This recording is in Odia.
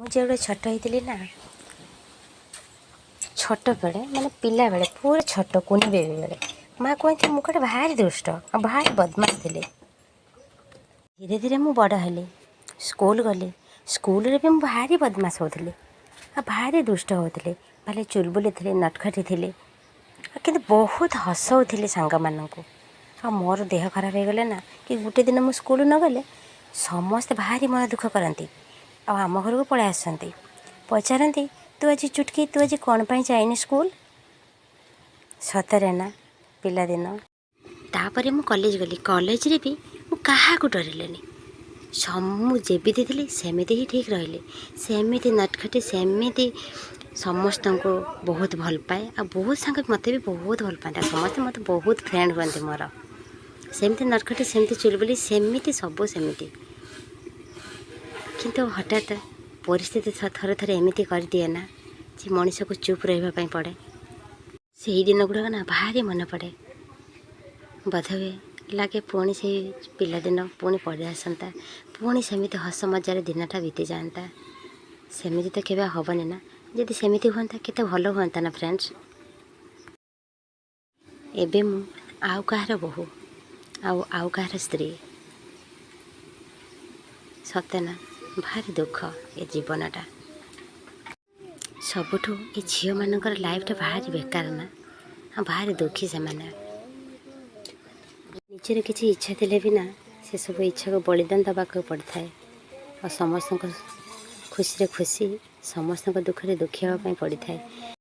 ମୁଁ ଯେବେ ଛୋଟ ହେଇଥିଲି ନା, ଛୋଟବେଳେ ମାନେ ପିଲାବେଳେ, ପୁରା ଛୋଟ କୁନି ବେବି ବେଳେ, ମା କୁହନ୍ତି ମୁଁ କୁଆଡ଼େ ଭାରି ଦୁଷ୍ଟ ଆଉ ଭାରି ବଦମାସ ଥିଲି। ଧୀରେ ଧୀରେ ମୁଁ ବଡ଼ ହେଲି, ସ୍କୁଲ ଗଲି। ସ୍କୁଲରେ ବି ମୁଁ ଭାରି ବଦମାସ ହେଉଥିଲି ଆଉ ଭାରି ଦୁଷ୍ଟ ହେଉଥିଲି, ଭାରି ଚୁଲବୁଲି ଥିଲି, ନଟଖଟି ଥିଲି ଆଉ କିନ୍ତୁ ବହୁତ ହସଉଥିଲି ସାଙ୍ଗମାନଙ୍କୁ। ଆଉ ମୋର ଦେହ ଖରାପ ହେଇଗଲେ ନା କି ଗୋଟେ ଦିନ ମୁଁ ସ୍କୁଲ ନ ଗଲେ, ସମସ୍ତେ ଭାରି ମନ ଦୁଃଖ କରନ୍ତି ଆଉ ଆମ ଘରକୁ ପଳାଇ ଆସନ୍ତି। ପଚାରନ୍ତି, "ତୁ ଆଜି ଚୁଟକି, ତୁ ଆଜି କ'ଣ ପାଇଁ ଯାଇନି ସ୍କୁଲ?" ସତରେ ନା, ପିଲାଦିନ। ତାପରେ ମୁଁ କଲେଜ ଗଲି। କଲେଜରେ ବି ମୁଁ କାହାକୁ ଡରିଲିନି। ମୁଁ ଯେମିତି ଥିଲି, ସେମିତି ହିଁ ଠିକ୍ ରହିଲି। ସେମିତି ନଟଖଟି, ସେମିତି ସମସ୍ତଙ୍କୁ ବହୁତ ଭଲ ପାଏ ଆଉ ବହୁତ ସାଙ୍ଗ ମୋତେ ବି ବହୁତ ଭଲ ପାଆନ୍ତି ଆଉ ସମସ୍ତେ ମୋତେ ବହୁତ ଫ୍ରେଣ୍ଡ ହୁଅନ୍ତି ମୋର। ସେମିତି ନଟଖଟି, ସେମିତି ଚୁଲବୁଲି, ସେମିତି ସବୁ ସେମିତି। କିନ୍ତୁ ହଠାତ୍ ପରିସ୍ଥିତି ଥରେ ଥରେ ଏମିତି କରିଦିଏ ନା ଯେ ମଣିଷକୁ ଚୁପ୍ ରହିବା ପାଇଁ ପଡ଼େ। ସେଇ ଦିନ ଗୁଡ଼ାକ ନା ଭାରି ମନେ ପଡ଼େ। ବୋଧହୁଏ ଲାଗେ ପୁଣି ସେଇ ପିଲାଦିନ ପୁଣି ପଳେଇ ଆସନ୍ତା, ପୁଣି ସେମିତି ହସ ମଜାରେ ଦିନଟା ବିତିଯାଆନ୍ତା। ସେମିତି ତ କେବେ ହେବନି ନା। ଯଦି ସେମିତି ହୁଅନ୍ତା, କେତେ ଭଲ ହୁଅନ୍ତା ନା ଫ୍ରେଣ୍ଡସ୍? ଏବେ ମୁଁ ଆଉ କାହାର ବୋହୂ ଆଉ ଆଉ କାହାର ସ୍ତ୍ରୀ। ସତେ ନା, ଭାରି ଦୁଃଖ ଏ ଜୀବନଟା। ସବୁଠୁ ଏ ଝିଅମାନଙ୍କର ଲାଇଫଟା ଭାରି ବେକାର ନା, ଆଉ ଭାରି ଦୁଃଖୀ ସେମାନେ। ନିଜର କିଛି ଇଚ୍ଛା ଥିଲେ ବି ନା, ସେସବୁ ଇଚ୍ଛାକୁ ବଳିଦାନ ଦେବାକୁ ପଡ଼ିଥାଏ ଆଉ ସମସ୍ତଙ୍କ ଖୁସିରେ ଖୁସି, ସମସ୍ତଙ୍କ ଦୁଃଖରେ ଦୁଃଖୀ ହେବା ପାଇଁ ପଡ଼ିଥାଏ।